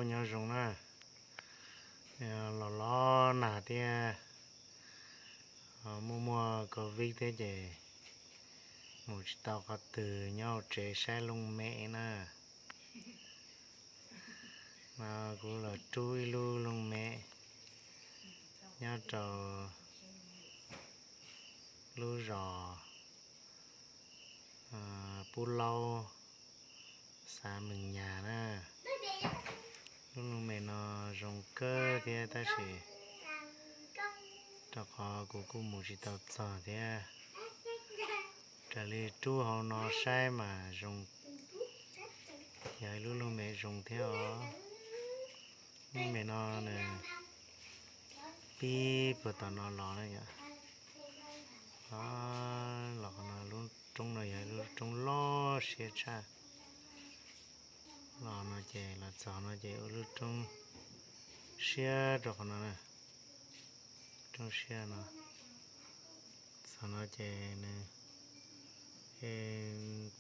Nyob zoo na, los los nag thiab, muaj muaj covid thiab ces mus tsis tau qhov twg, nyob hauv tsev saib looj mem na. No kuv los rub ib lub looj mem nyob rau lub zos Pub Laub, xav Mees Nyas na. Lub looj mem no zoo kawg thiab tab sis rau qhov kuv kuj mus tsis tau txog thiab. Raws li rub hauv no saib mas zoo, yog ib lub looj mem zoo thiab os. Looj mem no nws pib puag tom no los na yom. Los qhov no lub roob no yog ib lub roob loj siab tshaj. Los no ces los txog no ces ua lub roob siab rau qhov no na. Roob siab no, txog no ces nws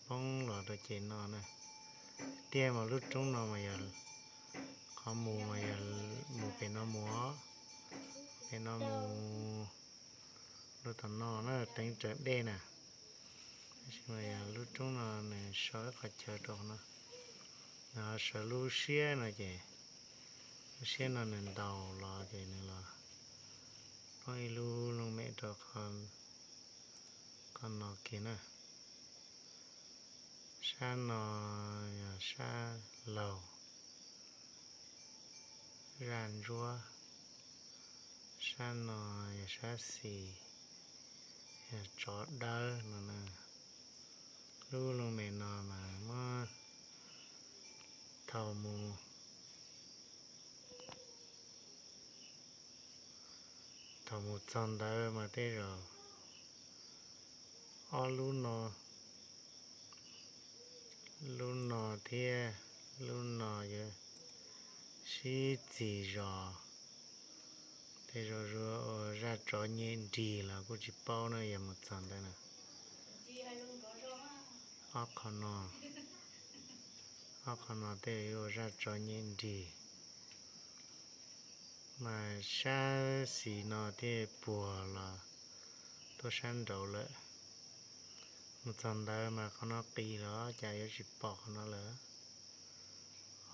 poob los rau ces no na. Tiag mas lub roob no mas yog qhov mus mas yog mus pem no mus, pem no mus, lub tom no na teev raws dej na. Tab sis mas yog lub roob no nws sau ib qhov chaw rau qhov no, sawv lub siab no ces, lub siab no nws ntaus los ces nws los poob ib lub looj mem rau qhov no kiag na. Sab no yog sab laug, zaj ntsuab, sab no yog sab xis, yog tsov dawb no na. Lub looj mem no mas muab thaum mus, thaum mus txog ntawd mas tej zaum ob lub no, lub no thiab lub no yuav sib txis zos. Tej zaum ua zaj tsov nyem nrig los kuj tsis paub na yog mus txog ntawd na. Ob qho no, ob qho no tej yuav ua zaj tsov nyem nrig. Mas sab xis no thiaj puag los tuaj sab nraud lawm. Mus txog ntawd mas qhov no qis los cas yuav tsis pom qhov no lawm.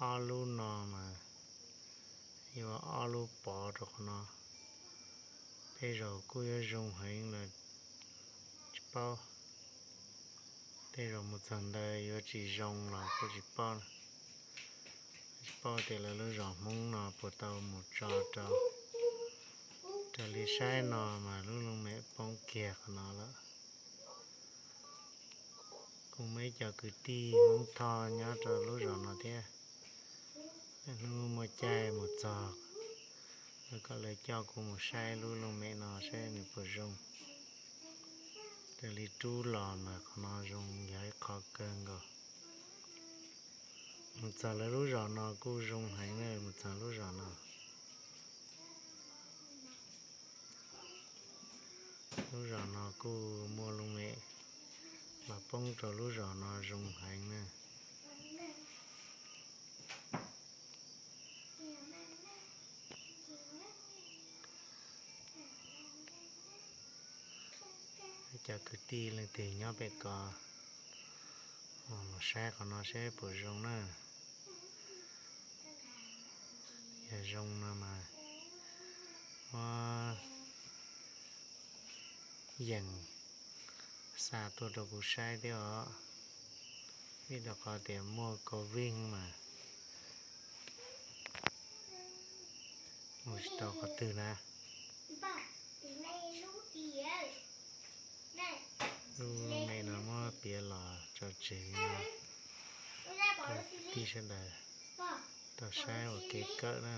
Ob lub no mas yuav ob lub pov rau qhov no. Tej zaum kuj yuav zoo heev los tsis paub. Tej zaum mus txog ntawd yuav tsis zoo los kuj tsis paub. Tsis paub tias lawv lub zos Hmoob no puas tau mus tso rau. Raws li saib no mas lub looj mem poob kiag qhov no lawm. Kuv muaj ib co kwv tij Hmoob Thoj nyob rau lub zos no thiab. Hnub muaj caij mus txog, kom lawv coj kuv mus saib lub looj mem no saib nws puas zoo. Raws li rub los mas qhov no zoo yog ib qho kawg nkaus. Mus txog lawv lub zos no kuj zoo heev na, mus txog lub zos no. Lub zos no kuj muaj looj mem los poob rau lub zos no zoo heev na. Cov kwv tij leej twg nyob pem ko, mus saib qhov no saib puas zoo na. Yog zoo no mas muab yeem xa tuaj rau kuv saib thiab os. Vim rau qhov tias muaj covid mas mus tsis tau qhov twg na. Lub me no muab piav los tso tseg li no, tij sawv daws tau saib ua kev kawm na.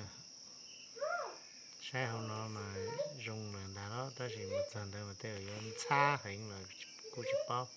Saib hauv no mas zoo lawm ntag los tab sis mus txog ntawd mas tej zaum yuav ntxhab heev los kuj tsis paub.